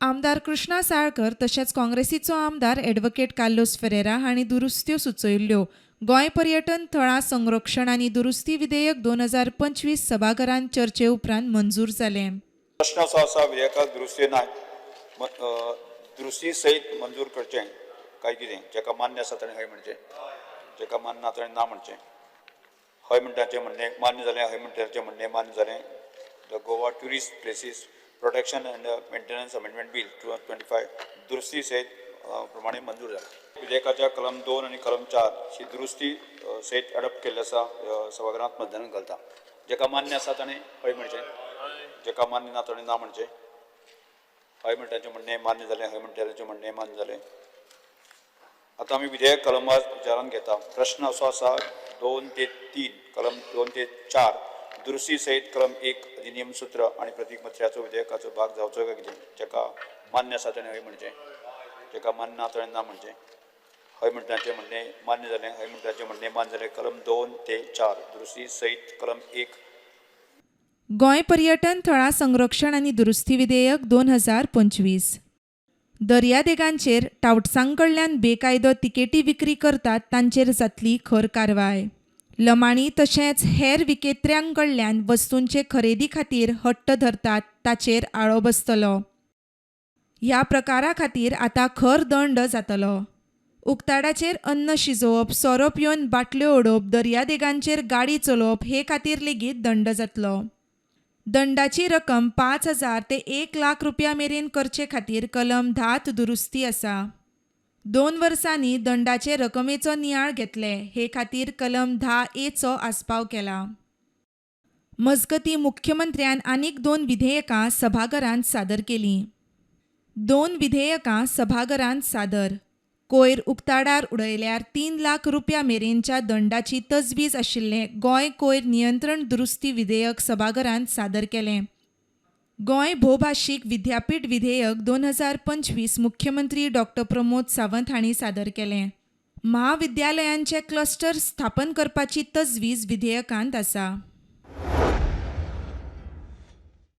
आमदार कृष्णा साळकर तशेंच काँग्रेसीचो आमदार ॲडव्होकेट कार्लोस फेरेरा हांणी दुरुस्त्यो सुचयल्ल्यो. गोंय पर्यटन थळां संरक्षण आनी दुरुस्ती विधेयक 2025 सभाघरांत चर्चे उपरांत मंजूर जालें. प्रश्न असो आसा, विधेयकाक दुरुस्ती ना, दुरुस्ती सयत मंजूर करचें काय कितें? जाका मान्य आसा ताणें हय म्हणचें, जाका मान्य ना ताणें ना म्हणचें. हय म्हणटाचें म्हणणें मान्य जालें. हय म्हणटाचें म्हणणें मान्य जालें. The Goa Tourist Places Protection and Maintenance Amendment Bill 2025 दुरुस्ती सयत प्रमाणे मंजूर जाला. विधेयकाच्या कलम 2 आनी कलम 4 ही दुरुस्ती सयत अडॉप्ट केल्लें आसा. सभाघरांत मतदान घालता. जाका मान्य आसा ताणें हय म्हणचें, जाका मान्य ना ताणें ना म्हणचें. हय म्हणटाचें म्हणणें मान्य जालें. हय म्हणटाचें म्हणणें मान्य जालें. आतां आमी विधेयक कलमवार विचारांत घेता. प्रश्न असो आसा, 2 ते 3, कलम 2 ते 4 दुरुस्ती सयत कलम 1 अधिनियम सूत्र आनी प्रतीकपत्राचो विधेयकाचो भाग जावचो काय कितें? जाका मान्य आसा ताणें हय म्हणचें, जाका मान्य ना ताणें ना म्हणचें. हय म्हणटाचें म्हणणें मान्य जालें. हय म्हणटाचें म्हणणें मान्य जालें. कलम 2 ते 4 दुरुस्ती सयत कलम 1. गोंय पर्यटन थळां संरक्षण आनी दुरुस्ती विधेयक 2025. दर्यादेगांचेर टावट्सां कडल्यान बेकायदो तिकेटी विक्री करतात तांचेर जातली खर कारवाय. लमाणी तशेंच हेर विकेत्र्यां कडल्यान वस्तूंचे खरेदी खातीर हट्ट धरतात ताचेर आळो बसतलो. ह्या प्रकारा खातीर आतां खर दंड जातलो. उक्ताडाचेर अन्न शिजोवप, सोरो पिवन बाटल्यो उडोवप, दर्यादेगांचेर गाडी चलोवप हे खातीर लेगीत दंड जातलो. दंडाची रक्कम 5000 ते 1 लाख रुपया मेरेन करचे खातीर कलम 10त दुरुस्ती आसा. 2 वर्सांनी दंडाचे रकमेचो नियाळ घेतले हे खातीर कलम 10 एचो आस्पाव केला. मजगतीं, मुख्यमंत्र्यान आनीक दोन विधेयकां सभाघरांत सादर केलीं. दोन विधेयकां सभाघरांत सादर. कोयर उक्ताडार उडयल्यार 3 लाख रुपया मेरेनच्या दंडाची तजवीज आशिल्लें गोंय कोयर नियंत्रण दुरुस्ती विधेयक सभाघरांत सादर केलें. गोंय भोवभाशीक विद्यापीठ विधेयक 2025 मुख्यमंत्री डॉक्टर प्रमोद सावंत हांणी सादर केलें. म्हाविद्यालयांचे क्लस्टर स्थापन करपाची तजवीज विधेयकांत आसा.